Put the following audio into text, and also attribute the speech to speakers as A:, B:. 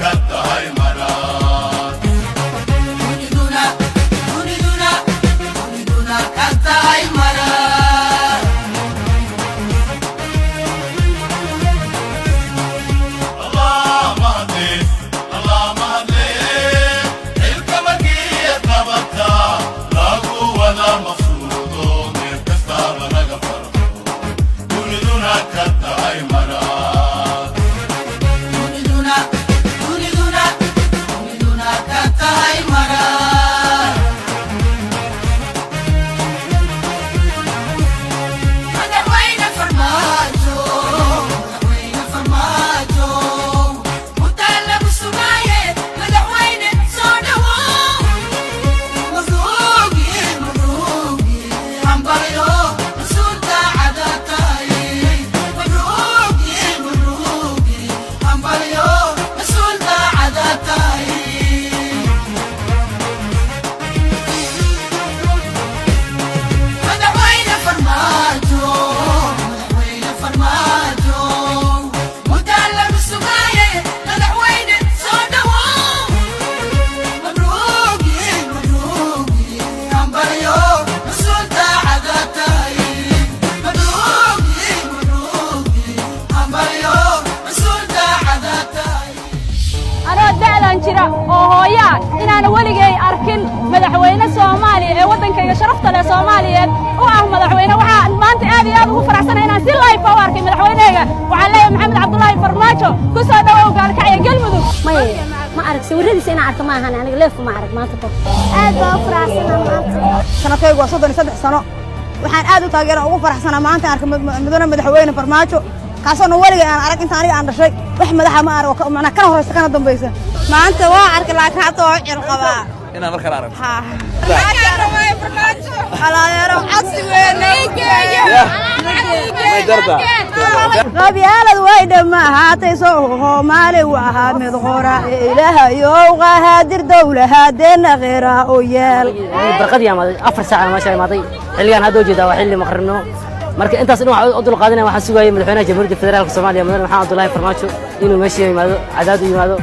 A: Ka tahay marag.
B: Duniduna, duniduna, duniduna ka tahay marag.
A: Allah mahadle, Allah mahadle, xilka markii qabata lagu wada maqsuudo, meel kastaba laga farxo, duniduna ka tahay marag.
B: Duniduna, duniduna, duniduna ka tahay marag. Madaxweyne Farmaajo, Madaxweyne Farmaajo, muddaa lagu sugaaye, madaxweyne soo dhawow. Mabruugi, mabruugi, hambalyo, mas'uul daacada tahay. Mabruugi, mabruugi, hambalyo, mas'uul daacada tahay. Madaxweyne Farmaajo, Madaxweyne Farmaajo, muddaa lagu sugaaye, madaxweyne soo dhawow. Mabruugi, mabruugi, hambalyo, mas'uul daacada tahay. Mabruugi, mabruugi, hambalyo, mas'uul daacada tahay.
C: Anoo da'dan jira oo hooyaa inaana weligay arkin madaxweyne Soomaaliya ee waddankayga sharafta leh Soomaaliyeed u ah madaxweyne. Waxaan maanta aad iyo aad ugu faraxsanay inaan si live u arkay madaxweynehayga. Waxaan leeyahay, Maxamed Cabdulaahi Farmaajo, ku soo dhawow Gaalkacyo, Galmudug.
D: May, ma arag. Sawiradiisa inaan arko ma ahan, aniga live ma arag maanta kor.
E: Aad baa u faraxsanaa maanta.
F: Sanadkaygu waa 33 sano. Waxaan aad u taageera, ugu faraxsanaa maanta arka mudane madaxweyne Farmaajo, kaasoona weligay aan arag inta aniga aan dhashay. Wax madaxa ma arag oo macnaa kana horeysa kana dambaysa.
G: Maanta waa arkay, laakiin hadda waa cil qabaa.
H: Inaan mar kale aragto.
G: Alaadeero codsi weyn.
H: May darda.
F: Qabyaalad way dhammahaatay, Soomaali waa mid qora. Ilaahayow qahaadir dowlahaadeenna kheyra u yeel.
I: Barqadii imaaday, 4 saac meesha imaaday. Xilligan hadda ujeedaa waa xilli maqribnimo. Marka intaas dhan waxaan u dulqaadanaya, waxaan sugayay madaxweynaha Jamhuuriyadda Federaalka Soomaaliya, mudane Maxamed Cabdullaahi Farmaajo, inuu meesha yimaado, Cadaad u yimaado.